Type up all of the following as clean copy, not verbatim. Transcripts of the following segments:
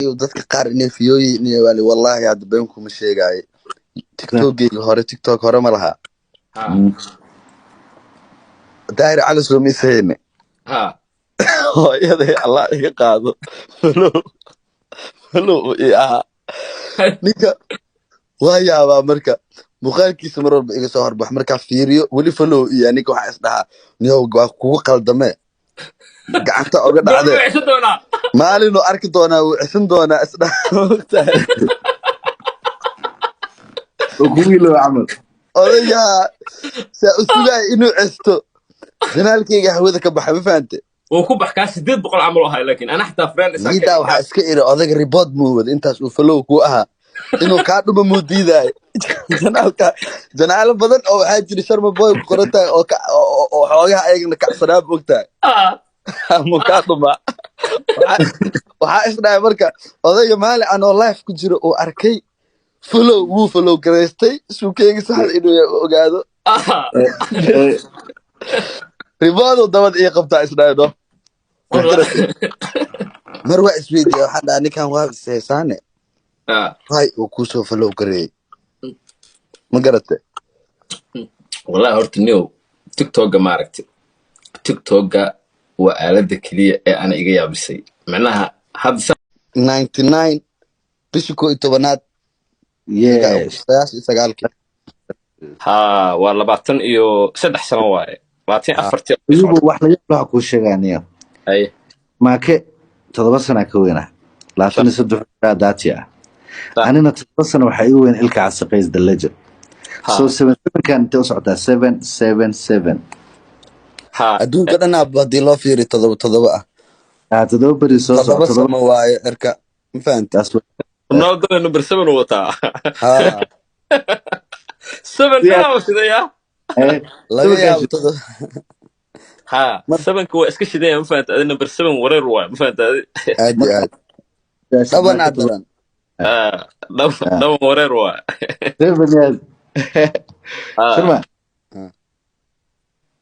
Dadka qaar inay fiyooyin waali, wallahi hadda been kuma sheegaayo. TikTokgeyga hore, TikTok hore ma laha. Daahir Cali soo misahayne. Hooyaday Allah iga qaado, follow follow ii ahaa ninka. Waa yaabaa marka muuqaalkiisa mar walba iga soo horbax, markaa fiiriyo weli follow iyo ninka. Waxaa isdhahaa, niyow, waa kugu qaldame, gacanta oga dhacde. Goorma ceshan doonaa? Maalinuu arki doonaa, wuu cisan doonaa isdhaha, mogtahay? Oo kugu iloow camal. Odayaa saa u sugaaya inuu cesto, janaalkayga hawada ka baxa, ma fahante? Wuu ku bax kaa 800 camal u ahay, laakiin ana xataa friend isaa. Niidaa waxaa iska iri, odayga report muu wada, intaas uu follow kuu ahaa inuu kaa dhuma muu diidaayo. Janaalka janaalo badan oo waxaa jira Sharma Boy ku qoran tahay oo oo xoogaha ayagana kacsanaa, mogtahay, muu kaa dhumaa. Waxaa isdhahay marka odayga maalin anoo live ku jiro uu arkay follow, wuu follow garaystay suukeyga saxda inuu yahay u ogaado. Report-uu dabad ii qabtaa isdhahay, no. Mar waa isweydiiya, waxaan dhahaa, ninkan waa ishaysaane, waay uu kuusoo follow gareeyey, ma garate? Wallahi horta niyow, TikTokga maaragtay, TikTokga waa aaladda keliya ee ana iga yaabisay, macnaha hadda. 99 bishii 11aad, 99-kii. Ha, waa 23 sano waaye, 24-tii. Ayubu, wax laga waxa kuu sheegaaniyo. Ay. Maake 7 sana ka weynaa, 23 daati ah. Anina 7 sano waxaa iga weyn Ilka Casaqays, the legend. So seven sevenkan intee u socotaa? Seven seven seven. Adduunka dhan aaba haddii loo fiiriyo todoba todoba ah. Ah, 7 beri soo soco. 7 7 sama waaye cirka, ma fahanti? Taas. Ronaldo number 7 uu wataa. Seven dhanaa shidaya. Laga sevenkan yaabo 7. Ha, sevenka waa iska shidaya, ma fahanta adi? Number 7 wareer waay, ma fahanta adi? Aad iyo aad dhabanaa daran. Ah, dhaban wareer waay. 7 years. Sharma.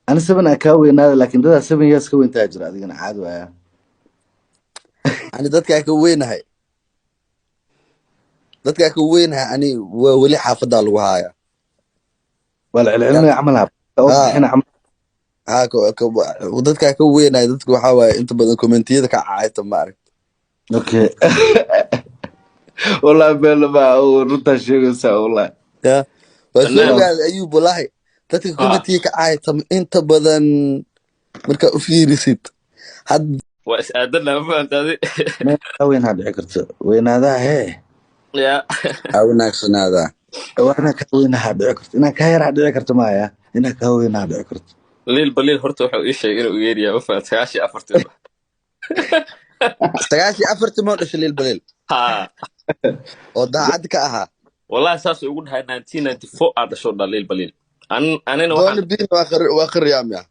Ani 7 aa kaa weynaada, laakiin dadaa 7 years ka weyntaa jira, adigana caadi waaya. Ani dadkaa ka weynahay, dadkaa ka weynahay, ani waa weli xaafadaa lagu haaya. Waa la celcelinaya camal ha oo bixina camal. Ha, dadkaa ka weynahay, dadka waxaa waaye inta badan commentiyada ka cayta, ma aragt? Okay, wallahi been ma runtaa sheegaysaa, wallahi. Ya, waa soo Wallahi. ogaaday Ayub, wallahi dadka commentiga ka cayta inta badan markaa u fiirisid had. Waa is aadana, ma fahanta adi? Meel kaa weynaa dhici karto weynaadaha hee. Ya. Aa, wanaagsanaadaa. Waa inaa kaa weynaha dhici karto, inaa kaa yaraa dhici karto, maaya, inaa kaa weynaha dhici karto. Liil Baliil horta wuxuu ii sheegay inuu yeeriyaa, ma fahanta, 94-tii. 94-tii moo dhashay Liil Baliil? Ha. Oo daacad ka ahaa? Wallahi saas ugu dhahay, 1994 aa dhasho dha Liil Baliil. Anina waxaan Dooni bin waa qiryaamya.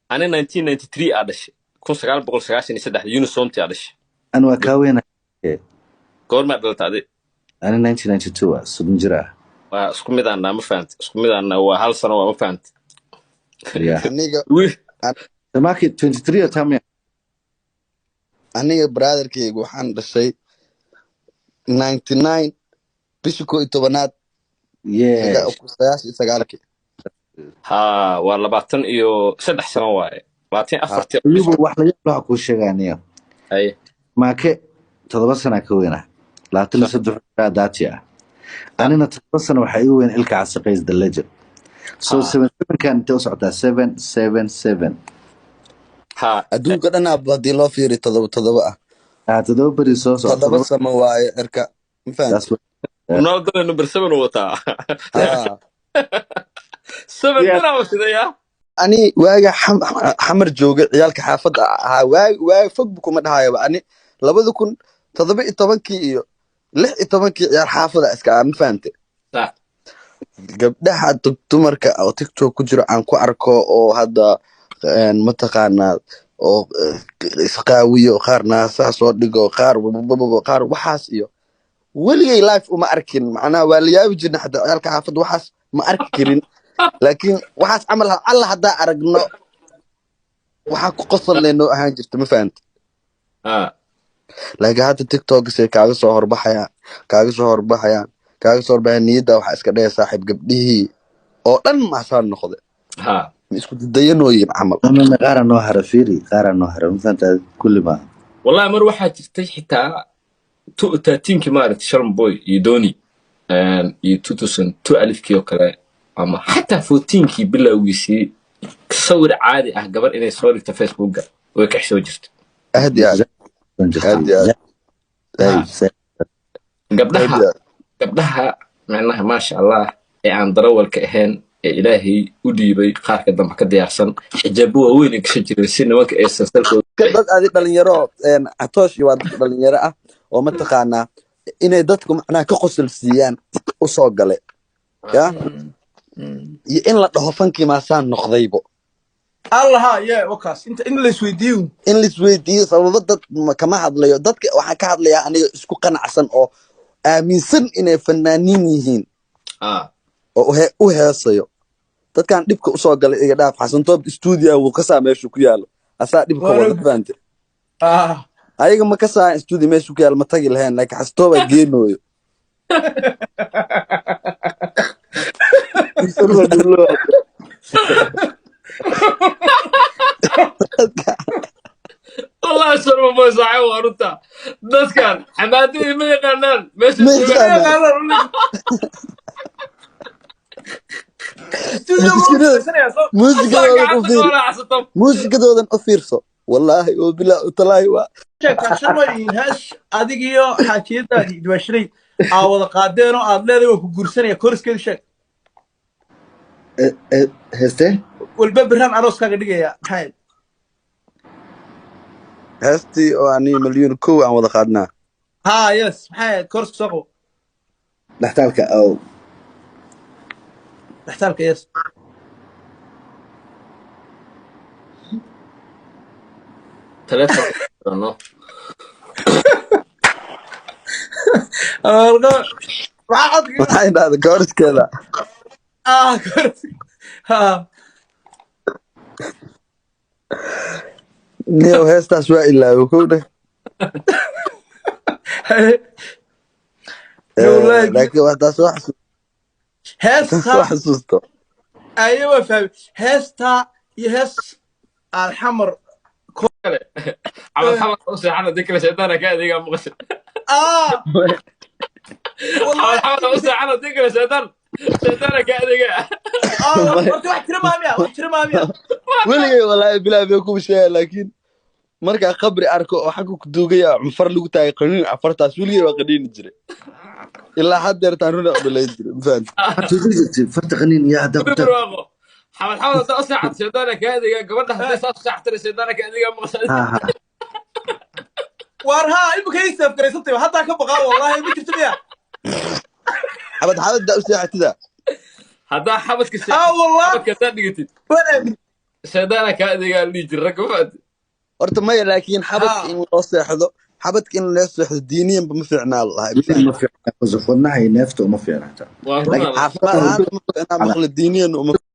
Ani 1993 aa dhashay, 1993 unisomti aa dhashay. Ani waa kaa weyna. Goormaa dhalata adi? Ani 1992 waa 30 jir ah. Waa isku mid aanaa, ma fahanta? Isku mid aanaa, waa hal sano waa, ma fahanta? Yeah. Aniga Samaki 23 oo tamia. Aniga brotherkayga waxaan dhashay 99 bishii 11aad, 99-kii. Ha, waa 23 sano waaye, 24-tii. Ayubu, wax laga waxa kuu sheegaaniyo. Ay. Maake 7 sana ka weynaa, 23 daati ah. Anina 7 sano waxaa iga weyn Ilka Casaqays, the legend. So seven sevenkan intee u socotaa? Seven seven seven. Ha. Adduunka dhan aaba haddii loo fiiriyo 7 7 ah. Ah, 7 beri soo soco. 7 7 sama waaye cirka, ma fahanti? Taas. Ronaldo number 7 uu wataa. Seven dhanaa shidaya. Ani waaga Xamar jooga, ciyaalka xaafadda ahaa, waag waag fogbu kuma dhahayaba, ani 2017-kii iyo 16-kii ciyaar xaafada iska ah, ma fahante? Sax. Gabdhaha dumarka oo TikTok ku jiro aan ku arko oo hadda mataqaanaa oo isqaawiyo, qaar naasaha soo dhigo, qaar wabababa, qaar waxaas iyo weligay live uma arkin. Macnaha waa la yaabi jirna, xataa ciyaalka xaafadda waxaas ma arki karin, laakiin waxaas camal alla haddaa aragno waxaan ku qosolnay noo ahaan jirta, ma fahanta? Laakiin hadda TikTok say kaaga soo horbaxayaan, kaaga soo horbaxayaan, kaaga soo horbaxayaan, niyadda waxaa iska dhaya, saaxiib, gabdhihii oo dhan maasaa noqde. Ma isku dayanooyin camal. Ama qaara noo hara, fiiri, qaara noo hara, ma fahantaa? Kulli maaha. Wallahi mar waxaa jirtay xitaa 2013-kii, maaragtay, Sharma Boy iyo Doni iyo 2012-kii oo kale ama xataa 14-kii bilowgiisii, sawir caadi ah gabar inay soo dhigto Facebooka way ka xisoo jirta. Aad iyo aad, aad iyo aad. Zaid. Aad Gabdhaha iyo aad. Gabdhaha macnaha, maasha Allah, ee aan darawalka ahayn ee Ilaahay u dhiibay, qaarka dambe ka diyaarsan, xijaabo waaweyn ay gashan jireen si nimanka aysan salkooda. Dad adi dhalinyaro Catoosh iyo waa dad dhalinyaro ah oo mataqaanaa inay dadku macnaha ka qosol siiyaan u soo gale ya iyo in la dhaho fankii maasaan noqdaybo. Allaha ye, wakaas inta in la isweydiiyo. In laisweydiiyo sababo dad kama hadlayo. Dadka waxaan ka hadlayaa aniga isku qanacsan oo aaminsan inay fanaaniin yihiin oo u heesayo. Dadkan dhibka usoo galay iga dhaaf. Xasantoob stuudiya wuu kasaa meeshu ku yaalo, asaa dhibka wada, fahante? Ayaga ma kasaa stuudio meeshu ku yaalo, ma tagi lahayn, laakiin Xasantoobaa geenooyo. Wallahi Sharma Boy, saaxiib, waa runta. Dadkan xamaadadii ma yaqaanaan meesha Ma joogaan. yaqaanaan. Studio Muusikadooda Asaa muusikadoodan u gacanta fiiri. koona Xasantoob. Muusikadoodan u fiirso, wallaahi oo bilaa talaahi waa Sheegtaa Sharma hees adigiyo xaajiyadaadii duwaashiray aa wada qaadeen oo aad leedahay waa ku guursanaya, kooriskeedu sheeg. Heeste? Walba biraan arooskaaga dhigaya, maxay ahayd? Heestii oo ani milyuun kow aan wada qaadnaa. Ha, yes, maxay ahayd? Kooriska soo qabo. Dhextaalka oo Dhextaalka, yes. Taleefonka no. Maxaa codka? Maxay dhahda kooriskeeda? Ah, kooriska, ha. Niyow, heestaas waa ilaawo, kow dheh. No, wallahi. Laakiin waa taas waa taas Heesta waa xasuusto. Aye, waa fahmay heesta iyo hees alxamar. Kale Cabad xabad u seexan, hadii kale shaydaana ka adeegaa, maqasha? Xabad Wallahi. Xabad u seexan, hadii kale shaydaana ka adeegaa. Horta wax jira maamiya, wax jira maamiya. Weligay wallaahi bilaa bay kuma sheegaya, laakiin markaa qabri arko oo xagga ku duugaya cunfar lagu taagay qaniin, afartaas weligay waa qaniini jiray, ilaa haddeertaan runa udhalayn jiray, ma fahanti? Farta qaniin iyo haddaa ku Guri taag. Barwaaqo, xabad xabad haddaa u seexato shaydaana ka adeegaa, gabadha hadday saas u seexatana shaydaana ka adeegaa, maqasha? Ha ha. Waar, haa, imika ii seef garaysantay, haddaa ka baqaa, wallahi ma jirto miya? Xabad xabaddaa u seexatida. Haddaa xabadka Wallahi. Xabadka haddaa dhigatid Waan aamin. shaydaana kaa adeegaa la dhihi jira ragga, ma fahanti? Horta maya, laakiin xabadka in loo seexdo, xabadka in loo seexdo diiniyanba ma fiicnaa lahay, ma Ma fahanti? fiicna, wadnaha iyo neefta uma fiicna xataa. Waa Laakiin runaa. Caafimaad ahaan uma fiicnaa, maqla, diiniyan uma.